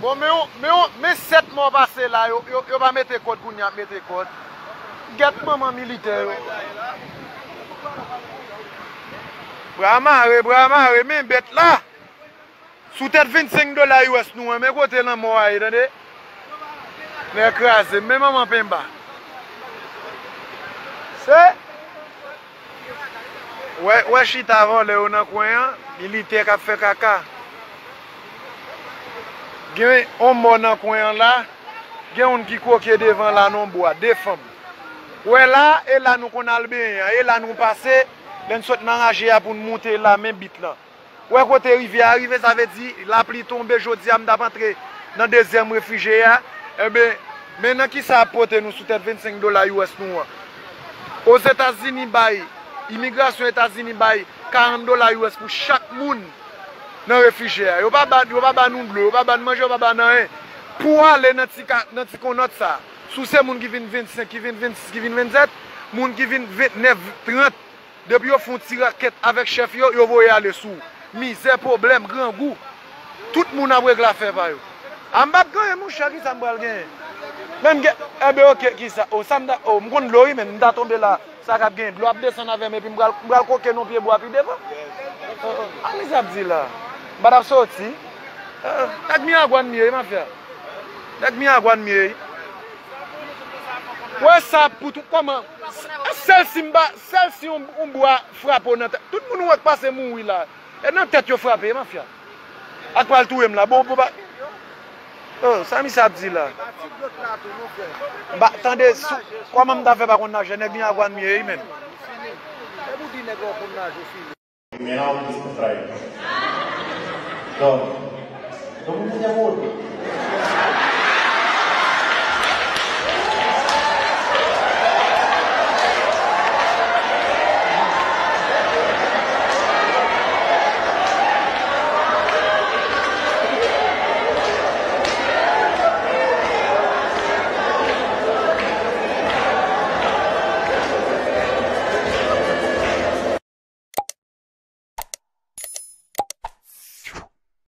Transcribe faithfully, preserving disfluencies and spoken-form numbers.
Bon, men yon, men yon, men sèt mò pase la, yo, yo, yo pa mete kòd, kounye a ap mete kòd. Gèt manman militè yo. Bra mare, bra mare, men bèt la. Sou tèt vennsenk dola U S nou an, men kote lanmò a ye, tande? Nèg kraze, men manman penba. Se Wè, wè chita vòlè yo nan kwen an, militè k ap fè kaka. Gen yon mò nan kwen an la, gen youn ki kwoke devan la nan bwa, de fanm. Wè la, e la nou konn al benyen an, e la nou pase, lè n sot nan raje a pou n moute la, men bit lan. Wè kote rivyè a rive, sa vle di lapli tonbe jodi a, m t ap antre nan dezyèm refijye a. Enben, men nan kisa ap pote nou sou tèt vennsenk dola U S nou an. Ozetazini bay, imigrasyon Etazini bay karant dola U S pou chak moun nan refijye a. Yo pa ba, yo pa ba nou dlo, yo pa ba n manje, yo pa ba n anyen. Pou w ale nan ti ka, nan ti konòt sa, si w se moun ki vin vennsenk, ki vin vennsis, ki vin vennsèt, moun ki vin ventnèf, trant, depi yo fè yon ti rakèt avèk chèf yo, yo voye ale sou ou. Mizè, pwoblèm, grangou. Tout moun ap regle afè pa yo. A m p ap genyen, monchè, kisa m pral genyen? Menm gen, enben, oke, kisa? O, sa m ta, o, m konn dlo, wi, men m ta tonbe la. Sa k ap genyen? Dlo ap desann avè m, epi m pral, m pral kwoke nan pye bwa pi devan. O, o, a, men sa ap di la. M pa t ap soti. O, nèg Miragwàn m ye, wi, mafya. Nèg Miragwàn m ye, wi. Wè sa pou tout, kòman? Sèl si m pa, sèl si yon, yon bwa frape w nan tèt. Tout moun ou wè k pase mouri la, e nan tèt yo frape, mafya. Ak pral touye m la. Bon, bon, ba, o, sa misye ap di la? Ba, tande, sou, kòman m ta fè pa konn naje? Nèg Miragwàn m ye, wi, menm. Men la ou plis konn trayi. Dòmi. Dòmi pou te moun.